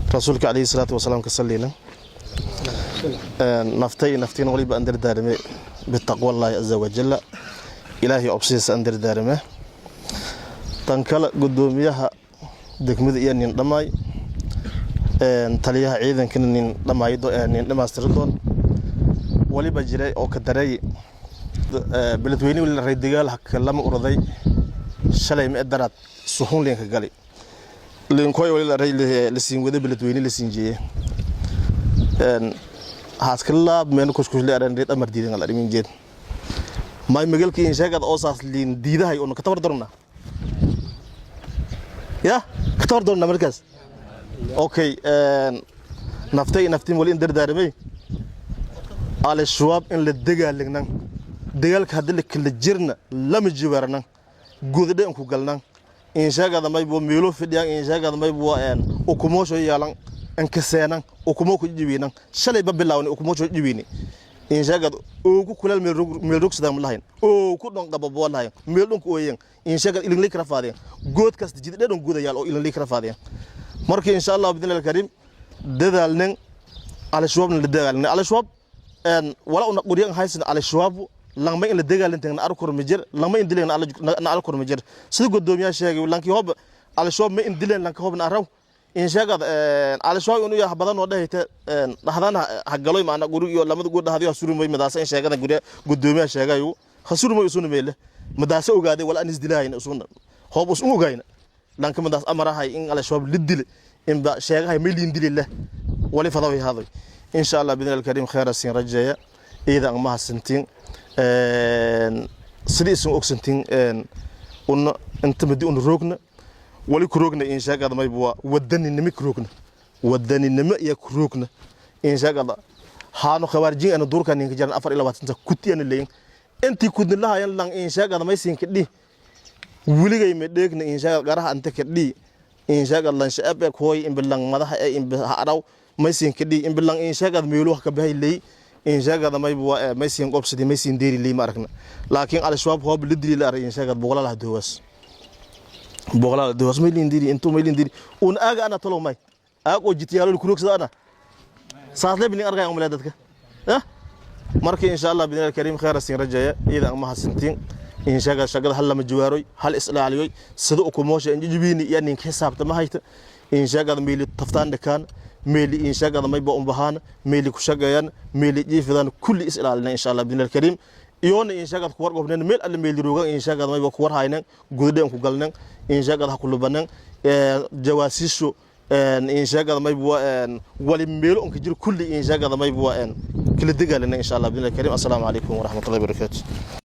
Rasuulka calayhi salaatu wasalaam ka saliina. Naftay naftiin waliba aan dardaarame bitaqwa Allaahi caza wajalla, Ilaahay obsidiisa aan dardaarame. Tan kale, guddoomiyaha degmada iyo nin dhammaay, taliyaha ciidankana nin dhammaay, nin dhamaystiri doon. Waliba jiray oo ka daray Beledweyne wali ray dagaal lama uraday shalay ma daraad suhun leenka gali linkoy wali ray la siin wada Beledweyne la siin jeeye haaska laab meen kushkush le aran reed amar diidan la dhimin jeed may magalka in sheegad oo saas liin diidahay oo ka tabar darna ya ka tabar darna markaas. Okay, naftay naftiin wali in dardaaramay Al-Shabaab in la dagaalignan. Dagaalka haddii la kala jirna lama jibaarnan, godadhe ku galnan insheegada maybo meelo fidhiyaan insheegada maybo ukumoosho yaalan inkaseenan ukumo ku jibiinan. Shalay ba bilaawni ukumoosho jibiini insheegad oo ku kulal meel rogsadaan ma lahayn oo ku dhon qaba lahayn meel dhon ku ooyeen insheegad ilinli kala faadeen good kasta jid dhon gudayaal oo ilinli kala faadeen. Marka insha Allah bidin alkarim dadaalnan, Al-Shabaabna la dagaalnay. Al-Shabaab wala una quryan haysan Al-Shabaab langma in la dagaalantan arkor majir, langma in dileen na arkor majir. Sida gudoomiyaha sheegay, lankii hob Al-Shabaab ma in dileen, lanka hobna araw in sheegad Al-Shabaab inuu yahay badan oo dhahayta dhahdana hagaloy maana guri iyo lamada guur dhahdiyo surumay madaasa in sheegada guriga gudoomiyaha sheegayo hasurumay usuna meele madaasa ogaaday wala an isdilahayn usuna hob us ogayna lanka madaas amarahay in Al-Shabaab la dile in ba sheegahay ma liin dile wali fadawi haday. Insha Allah bidin alkarim khayr siin rajeeya. Iyada aan mahadsantiin sidii isin ogsantiin una inta madi una roogna wali ku roogna in sheegada mayba waa wadaninimo ku roogna, wadaninimo iyo ku roogna in sheegada haano khawaarijin ana duurka ninka jaran 24 kuti ana leeyin intii kudni lahayan lang in sheegada may siin kadhi weligay ma dheegna in sheegada garaha anta kadhi in sheegada lan shacab ee kooy in bilang madaxa ee in haraw may siin kadhi in bilang in sheegada meelo wax ka bahay leey in sheegada may waa may siin qobsadi may siin deeri leey ma aragna. Laakiin Al-Shabaab hoob la dili la arag in sheegada boqolaal hadowas boqolaal hadowas may liin diri intuu may liin diri un aaga ana talo may aag oo jitiyaalo kurogsada ana saasle bilin argay umle dadka eh. Marka insha Allah bidin alkarim khayr siin rajaya. Iyada ma hasantiin in sheega shaqada hal lama jawaaroy hal islaaliyoy sida ukumoosha injibiini iyo ninka xisaabta ma hayta in sheegada meeli taftaan dhakaan meeli in sheegada mayba umbahaan meeli ku shaqeeyaan meeli jiifidaan kulli is ilaalina insha Allah bidin alkarim. Iyoona in sheegad ku warqobneen meel alle meeli roogan in sheegada mayba ku warhaynen gudadeen ku galnen in sheegada ha ku lubanen jawaasiishu in sheegada mayba wali meelo onka jiro kulli in sheegada mayba kala dagaalina insha Allah bidin alkarim. Assalaamu calaykum waraxmatullahi wabarakaatu.